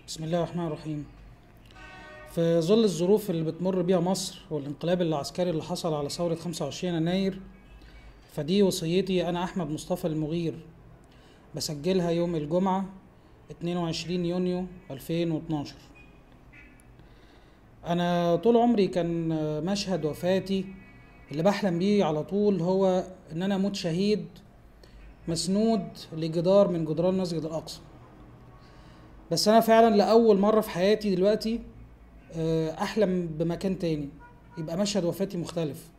بسم الله الرحمن الرحيم. في ظل الظروف اللي بتمر بيها مصر والانقلاب العسكري اللي حصل على ثورة 25 يناير، فدي وصيتي أنا أحمد مصطفى المغير، بسجلها يوم الجمعة 22 يونيو 2012. أنا طول عمري كان مشهد وفاتي اللي بحلم بيه على طول هو إن أنا أموت شهيد مسنود لجدار من جدران مسجد الأقصى. بس أنا فعلا لأول مرة في حياتي دلوقتي أحلم بمكان تاني، يبقى مشهد وفاتي مختلف.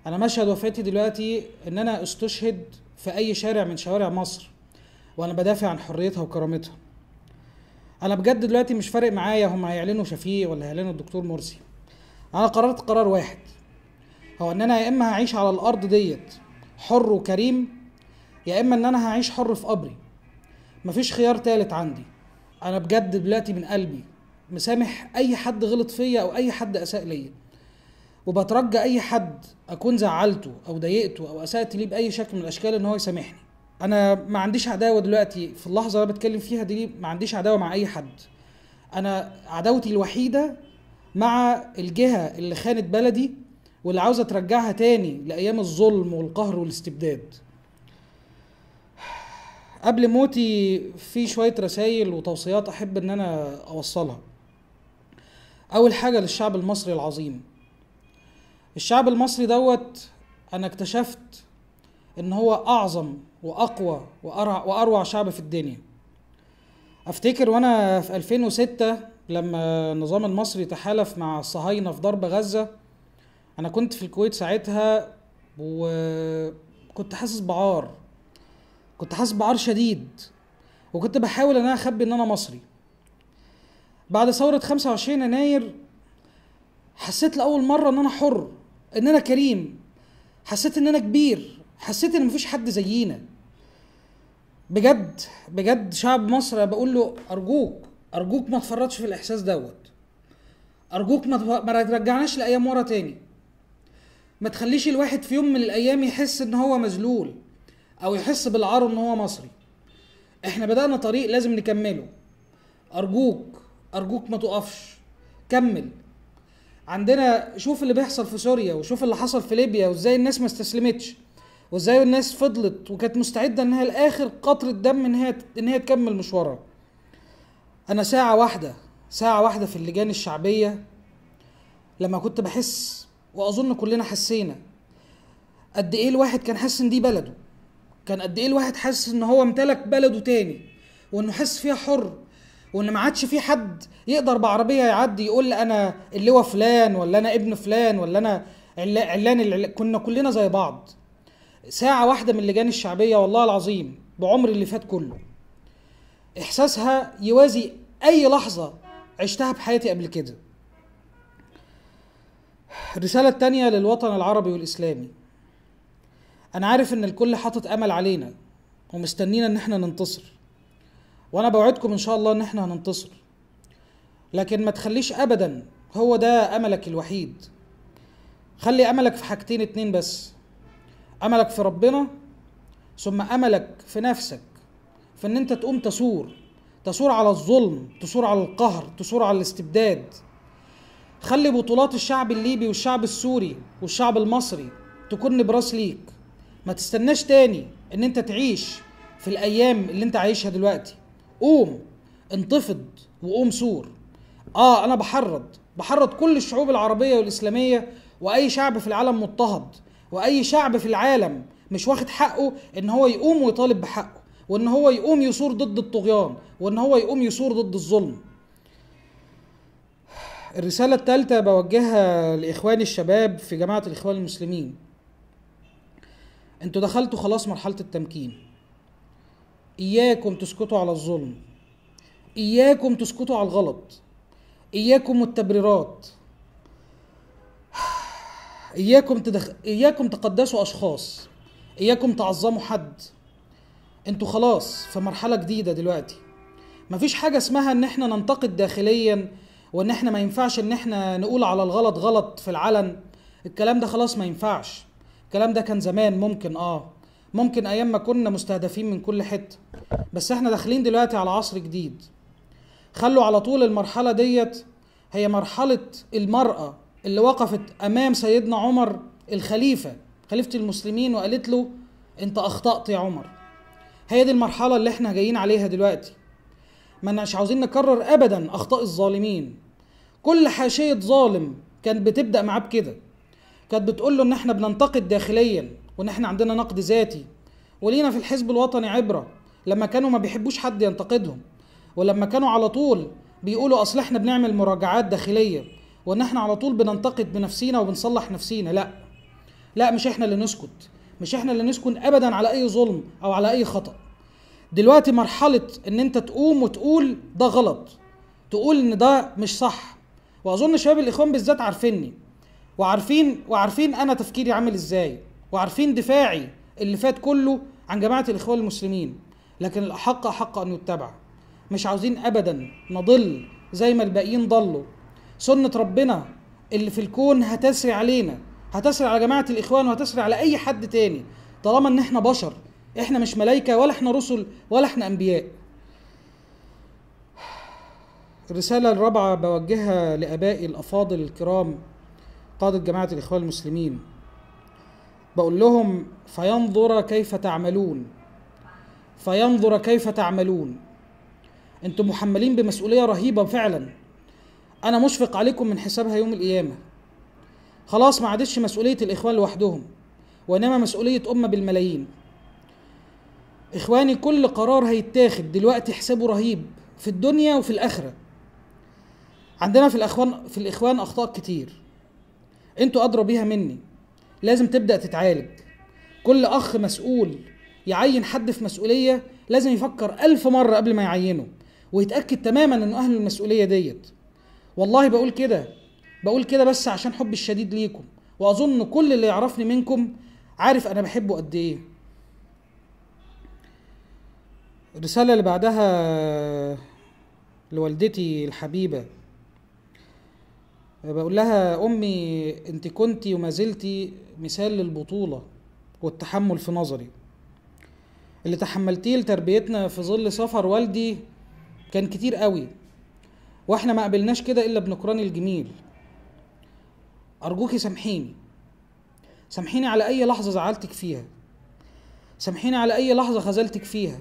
أنا مشهد وفاتي دلوقتي إن أنا استشهد في أي شارع من شوارع مصر وأنا بدافع عن حريتها وكرامتها. أنا بجد دلوقتي مش فارق معايا هم هيعلنوا شفيق ولا هيعلنوا الدكتور مرسي. أنا قررت قرار واحد، هو إن أنا يا إما هعيش على الأرض ديت حر وكريم، يا إما إن أنا هعيش حر في قبري. مفيش خيار تالت عندي. أنا بجد دلوقتي من قلبي مسامح أي حد غلط فيا أو أي حد أساء ليا، وبترجى أي حد أكون زعلته أو ضايقته أو أسأت ليه بأي شكل من الأشكال إن هو يسامحني. أنا ما عنديش عداوة دلوقتي في اللحظة اللي بتكلم فيها دي، ما عنديش عداوة مع أي حد. أنا عداوتي الوحيدة مع الجهة اللي خانت بلدي واللي عاوزة ترجعها تاني لأيام الظلم والقهر والاستبداد. قبل موتي في شوية رسائل وتوصيات أحب إن أنا أوصلها. أول حاجة للشعب المصري العظيم. الشعب المصري دوت أنا اكتشفت إن هو أعظم وأقوى وأروع شعب في الدنيا. أفتكر وأنا في 2006 لما النظام المصري تحالف مع الصهاينة في ضرب غزة، أنا كنت في الكويت ساعتها وكنت حاسس بعار، كنت حاسس بعار شديد، وكنت بحاول ان انا اخبي ان انا مصري. بعد ثورة 25 يناير حسيت لأول مرة ان انا حر، ان انا كريم، حسيت ان انا كبير، حسيت ان مفيش حد زينا. بجد بجد شعب مصر بقول له ارجوك ارجوك ما تفرطش في الاحساس دوت، ارجوك ما ترجعناش لايام ورا تاني، ما تخليش الواحد في يوم من الايام يحس ان هو مذلول او يحس بالعار ان هو مصري. احنا بدأنا طريق لازم نكمله، ارجوك ارجوك ما تقفش، كمل. عندنا شوف اللي بيحصل في سوريا وشوف اللي حصل في ليبيا، وازاي الناس ما استسلمتش، وازاي الناس فضلت وكانت مستعدة انها لاخر قطرة دم انها تكمل مشوارها. انا ساعة واحدة، ساعة واحدة في اللجان الشعبية لما كنت بحس، واظن كلنا حسينا قد ايه الواحد كان حاسس ان دي بلده، كان قد ايه الواحد حاسس ان هو امتلك بلده تاني، وانه حس فيها حر، وان ما عادش في حد يقدر بعربيه يعدي يقول انا اللي هو فلان ولا انا ابن فلان ولا انا علان. كنا كلنا زي بعض. ساعة واحدة من اللجان الشعبية والله العظيم بعمري اللي فات كله احساسها يوازي اي لحظة عشتها بحياتي قبل كده. الرسالة التانية للوطن العربي والاسلامي. انا عارف ان الكل حاطط امل علينا ومستنينا ان احنا ننتصر، وانا بوعدكم ان شاء الله ان احنا هننتصر، لكن ما تخليش ابدا هو ده املك الوحيد. خلي املك في حاجتين اتنين بس، املك في ربنا، ثم املك في نفسك، في ان انت تقوم تثور، تثور على الظلم، تثور على القهر، تثور على الاستبداد. خلي بطولات الشعب الليبي والشعب السوري والشعب المصري تكون نبراس ليك. ما تستناش تاني ان انت تعيش في الايام اللي انت عايشها دلوقتي. قوم انتفض وقوم ثور. انا بحرض كل الشعوب العربية والاسلامية واي شعب في العالم مضطهد، واي شعب في العالم مش واخد حقه، ان هو يقوم ويطالب بحقه، وان هو يقوم يثور ضد الطغيان، وان هو يقوم يثور ضد الظلم. الرسالة الثالثة بوجهها لاخواني الشباب في جماعة الاخوان المسلمين. انتوا دخلتوا خلاص مرحلة التمكين. اياكم تسكتوا على الظلم، اياكم تسكتوا على الغلط، اياكم التبريرات، اياكم تقدسوا اشخاص، اياكم تعظموا حد. انتوا خلاص في مرحلة جديدة دلوقتي. مفيش حاجة اسمها ان احنا ننتقد داخليا، وان احنا ما ينفعش ان احنا نقول على الغلط غلط في العلن. الكلام ده خلاص ما ينفعش. الكلام ده كان زمان ممكن، ممكن ايام ما كنا مستهدفين من كل حتة، بس احنا داخلين دلوقتي على عصر جديد. خلوا على طول المرحلة ديت هي مرحلة المرأة اللي وقفت أمام سيدنا عمر الخليفة، خليفة المسلمين، وقالت له أنت أخطأت يا عمر. هي دي المرحلة اللي احنا جايين عليها دلوقتي. ما مش عاوزين نكرر أبدا أخطاء الظالمين. كل حاشية ظالم كانت بتبدأ معاه بكده، كانت بتقول له إن احنا بننتقد داخليا، وإن احنا عندنا نقد ذاتي، ولينا في الحزب الوطني عبرة لما كانوا ما بيحبوش حد ينتقدهم، ولما كانوا على طول بيقولوا أصل احنا بنعمل مراجعات داخلية، وإن احنا على طول بننتقد بنفسينا وبنصلح نفسينا. لا لا، مش احنا اللي نسكت، مش احنا اللي نسكن أبدا على أي ظلم أو على أي خطأ. دلوقتي مرحلة إن أنت تقوم وتقول ده غلط، تقول إن ده مش صح. وأظن شباب الإخوان بالذات عارفيني، وعارفين أنا تفكيري عامل إزاي، وعارفين دفاعي اللي فات كله عن جماعة الإخوان المسلمين. لكن الأحق أحق أن يتبع. مش عاوزين أبدا نضل زي ما الباقيين ضلوا. سنة ربنا اللي في الكون هتسري علينا، هتسري على جماعة الإخوان، وهتسري على أي حد تاني، طالما إن إحنا بشر، إحنا مش ملايكة ولا إحنا رسل ولا إحنا أنبياء. الرسالة الرابعة بوجهها لآبائي الأفاضل الكرام قادة جماعة الإخوان المسلمين، بقول لهم فينظر كيف تعملون، فينظر كيف تعملون. انتم محملين بمسؤولية رهيبة فعلا، أنا مشفق عليكم من حسابها يوم القيامة. خلاص ما عادتش مسؤولية الإخوان لوحدهم، وإنما مسؤولية أمة بالملايين. إخواني، كل قرار هيتاخد دلوقتي حسابه رهيب في الدنيا وفي الآخرة. عندنا في الإخوان أخطاء كتير، انتوا أدرى بيها مني، لازم تبدأ تتعالج. كل أخ مسؤول يعين حد في مسؤولية لازم يفكر 1000 مرة قبل ما يعينه، ويتأكد تماما إنه أهل المسؤولية ديت. والله بقول كده، بقول كده بس عشان حبي الشديد ليكم، وأظن كل اللي يعرفني منكم عارف أنا بحبه قد إيه. الرسالة اللي بعدها لوالدتي الحبيبة، بقول لها أمي أنت كنتي وما زلتي مثال للبطولة والتحمل في نظري. اللي تحملتيه لتربيتنا في ظل سفر والدي كان كتير قوي، واحنا ما قبلناش كده إلا بنكران الجميل. أرجوكي سامحيني، سامحيني على أي لحظة زعلتك فيها، سامحيني على أي لحظة خذلتك فيها،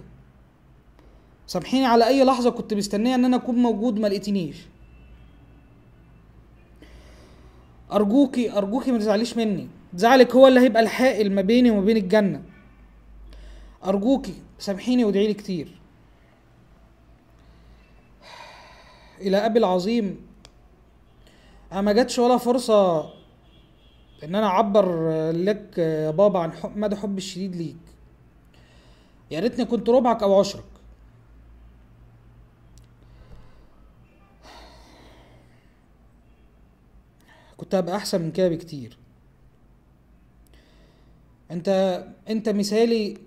سامحيني على أي لحظة كنت مستنية إن أنا أكون موجود ما لقيتنيش. أرجوكي أرجوكي ما تزعليش مني، زعلك هو اللي هيبقى الحائل ما بيني وما بين الجنة. أرجوكي سامحيني وادعيلي كتير. إلى أبي العظيم، أنا ما جاتش ولا فرصة إن أنا أعبر لك يا بابا عن مدى حبي الشديد ليك. يا ريتني كنت ربعك أو عشرك. كنت هبقى أحسن من كده بكتير. أنت مثالي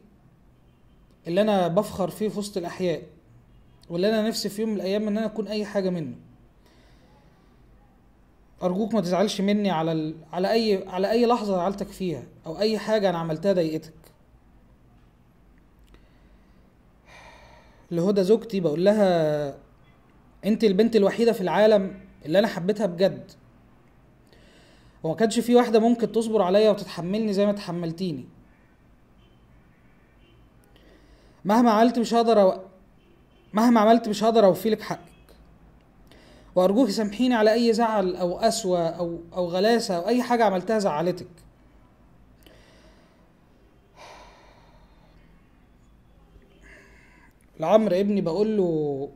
اللي أنا بفخر فيه في وسط الأحياء، واللي أنا نفسي في يوم من الأيام إن أنا أكون أي حاجة منه. أرجوك ما تزعلش مني على على أي لحظة زعلتك فيها، أو أي حاجة أنا عملتها ضايقتك. لهدى زوجتي بقول لها أنت البنت الوحيدة في العالم اللي أنا حبيتها بجد، وما كانش في واحدة ممكن تصبر عليا وتتحملني زي ما تحملتيني. مهما عملت مش هقدر اوفيلك حقك. وارجوك سامحيني على اي زعل او قسوة او غلاسة او اي حاجة عملتها زعلتك. لعمرو ابني بقول له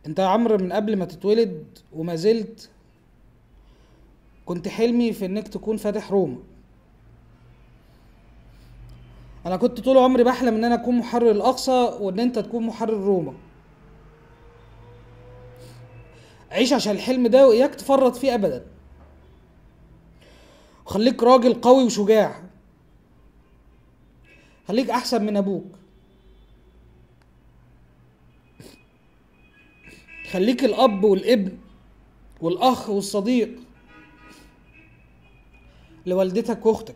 انت يا عمرو من قبل ما تتولد وما زلت كنت حلمي في انك تكون فاتح روما. انا كنت طول عمري بحلم ان انا اكون محرر الاقصى وان انت تكون محرر روما. عيش عشان الحلم ده واياك تفرط فيه ابدا. خليك راجل قوي وشجاع، خليك احسن من ابوك، خليك الاب والابن والاخ والصديق لوالدتك واختك.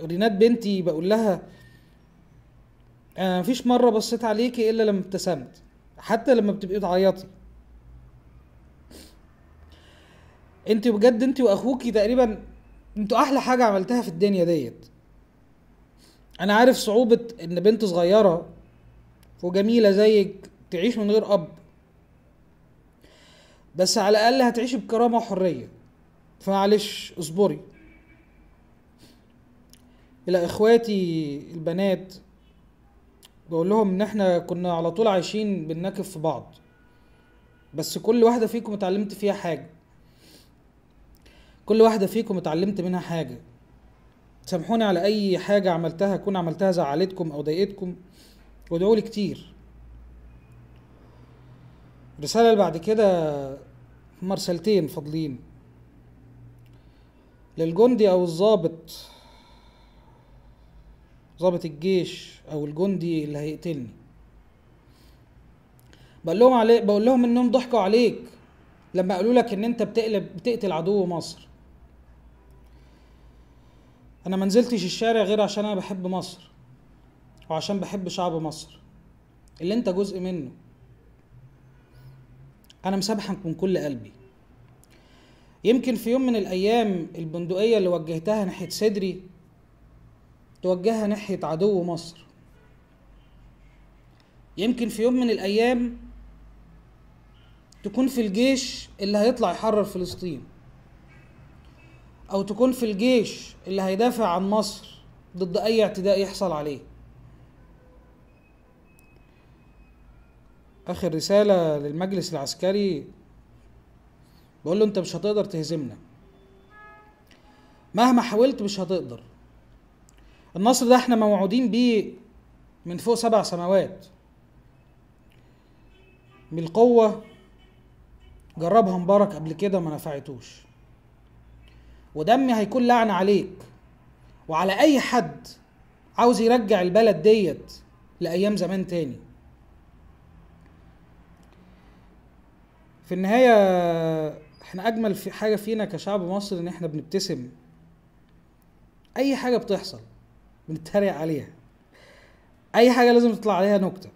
رينات بنتي بقول لها انا مفيش مرة بصيت عليكي الا لما ابتسمت، حتى لما بتبقي تعيطي. انت بجد انت واخوكي تقريبا انتوا احلى حاجة عملتها في الدنيا ديت. انا عارف صعوبة ان بنت صغيرة وجميلة زيك تعيش من غير اب، بس على الاقل هتعيشي بكرامة وحرية، فمعلش اصبري. الى اخواتي البنات بقول لهم ان احنا كنا على طول عايشين بننكف في بعض، بس كل واحدة فيكم اتعلمت فيها حاجة، كل واحدة فيكم اتعلمت منها حاجة. سامحوني على اي حاجة عملتها اكون عملتها زعلتكم او ضايقتكم، وادعوا لي كتير. الرسالة اللي بعد كده مرسلتين فاضلين للجندي او الضابط، ضابط الجيش او الجندي اللي هيقتلني. بقول لهم انهم ضحكوا عليك لما قالوا لك ان انت بتقتل عدو مصر. انا ما نزلتش الشارع غير عشان انا بحب مصر، وعشان بحب شعب مصر اللي انت جزء منه. انا مسامحك من كل قلبي. يمكن في يوم من الايام البندقية اللي وجهتها ناحية صدري توجهها ناحية عدو مصر. يمكن في يوم من الايام تكون في الجيش اللي هيطلع يحرر فلسطين، او تكون في الجيش اللي هيدافع عن مصر ضد اي اعتداء يحصل عليه. اخر رسالة للمجلس العسكري بقول له انت مش هتقدر تهزمنا، مهما حاولت مش هتقدر. النصر ده احنا موعودين بيه من فوق 7 سماوات. بالقوة جربها مبارك قبل كده ما نفعتوش، ودمي هيكون لعنة عليك وعلى اي حد عاوز يرجع البلد ديت لأيام زمان تاني. في النهاية احنا اجمل في حاجة فينا كشعب مصر ان احنا بنبتسم. اي حاجة بتحصل بنتريق عليها، اي حاجة لازم تطلع عليها نكتة.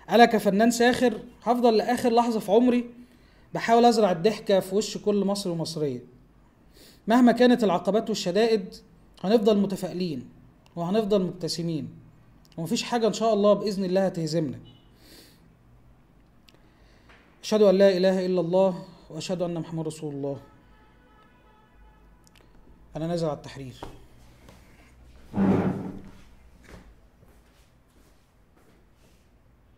انا كفنان ساخر هفضل لاخر لحظة في عمري بحاول ازرع الضحكة في وش كل مصري ومصرية. مهما كانت العقبات والشدائد هنفضل متفائلين وهنفضل مبتسمين، ومفيش حاجة ان شاء الله بإذن الله هتهزمنا. أشهد أن لا إله إلا الله وأشهد أن محمد رسول الله. أنا نازل على التحرير.